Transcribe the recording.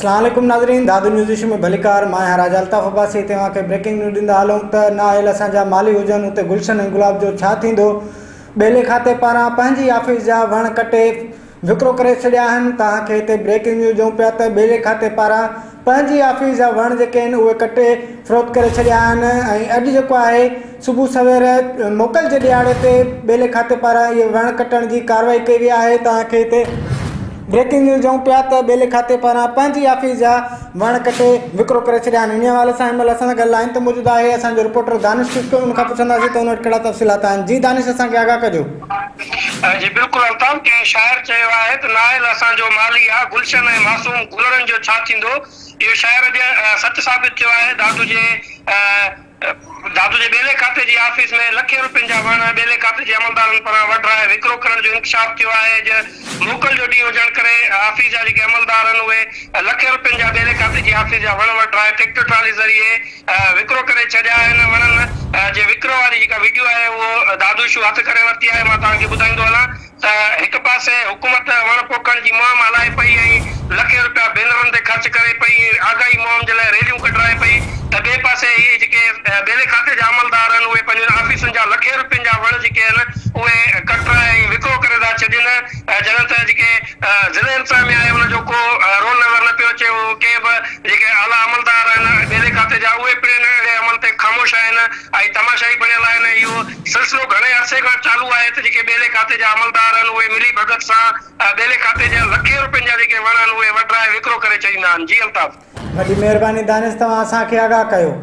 اسلام عليڪم ناظرين، دادو نيوز ايشو ۾ ڀليڪار. مان آهيان راجا الطاف عباسي. توهان کي بريڪنگ نيوز ڏيندا هلون ته نااهل اسان جا مالي هجن اتي گلشن ۽ گلاب جو ڇا ٿيندو. ٻيلي کاتي پاران پنهنجي آفيس جا وڻ ڪٽي وڪرو ڪري ڇڏيا آهن. توهان کي هتي بريڪنگ نيوز ڏيون پيا ته ٻيلي کاتي پاران پنهنجي آفيس جا وڻ جيڪي آهن اهي ڪٽي فروخت ڪري ڇڏيا آهن ۽ اڄ جيڪو آهي صبح سوير موڪل جي ڏهاڙي تي ٻيلي کاتي پاران اهي وڻ ڪٽڻ جي ڪارروائي ڪئي وئي آهي. توهان کي هتي بريڪنگ نيوز ڏيون پيا ته ٻيلي کاتي پاران پنهنجي آفيس جا وڻ ڪٽي وڪرو ڪري ڇڏيا آهن. انهي حوالي سان هن مهل اسان سان گڏ لائين تي موجود آهي اسان جو رپورٽر دانش خشڪ، ان کان پڇنداسين ته ان وٽ ڪهڙا تفصيلات آهن. جي دانش اسان کي آگاهه ڪجو. جي بلڪل الطاف، ڪنهن شاعر چيو آهي ته نااهل اسان جو مالي آ، گلشن ۽ معصوم گلڙن جو ڇا ٿيندو؟ اهو شعر اڄ سچ ثابت ٿيو آهي. دادو جي دادو جي ٻيلي کاتي جي آفيس ۾ لکين روپين جا وڻ ٻيلي کاتي جي عملدارن پاران وڍرائي وڪرو ڪرڻ جو انڪشاف ٿيو آهي. اڄ موڪل جو ڏينهن هجڻ ڪري آفيس جا جيڪي عملدار آهن اهي لکين روپين جا ٻيلي کاتي جي آفيس جا وڻ وڍرائي ٽريڪٽر ٽرالي ذريعي وڪرو ڪري ڇڏيا آهن. وڻن جي وڪرو واري جيڪا وڊيو آهي اهو دادو اشو هٿ ڪري ورتي آهي. مان توهان کي ٻڌائيندو هلان ته هڪ پاسي حڪومت وڻ پوکڻ جي مهم هلائي پئي ۽ لکين روپيا بينرن تي خرچ ڪري پئي ۽ آگاهي مهم جي لاء ريليون ڪڍرائي پئي ته ٻئي پاسي اهي جيڪي ٻيلي کاتي جا عملدار آهن اهي پنهنجن آفيسن جا لکين روپين جا وڻ جيڪي آهن اهي ڪٽرائي ۽ وڪرو ڪري ٿا ڇڏين. جڏهن ته جيڪي ضلعي انتظاميا آهي ان جو ڪو رول نظر نه پيو اچي. اهو ڪنهن به جيڪي اعليٰ عملدار آهن ٻيلي کاتي جا اهي پڻ اهڙي عمل تي خاموش آهن ۽ تماشائي بڻيل آهن. اهو سلسلو گهڻي عرصي کان چالو آهي ته جيڪي ٻيلي کاتي جا عملدار آهن اهي ملي ڀڳت سان ٻيلي کاتي جا لکين روپين جا جيڪي وڻ آهن اهي وڍرائي وڪرو ڪري ڇڏيندا آهن. جي الطاف. وڏي مهرباني دانش توهان اسان کي آگاهه ڪيو.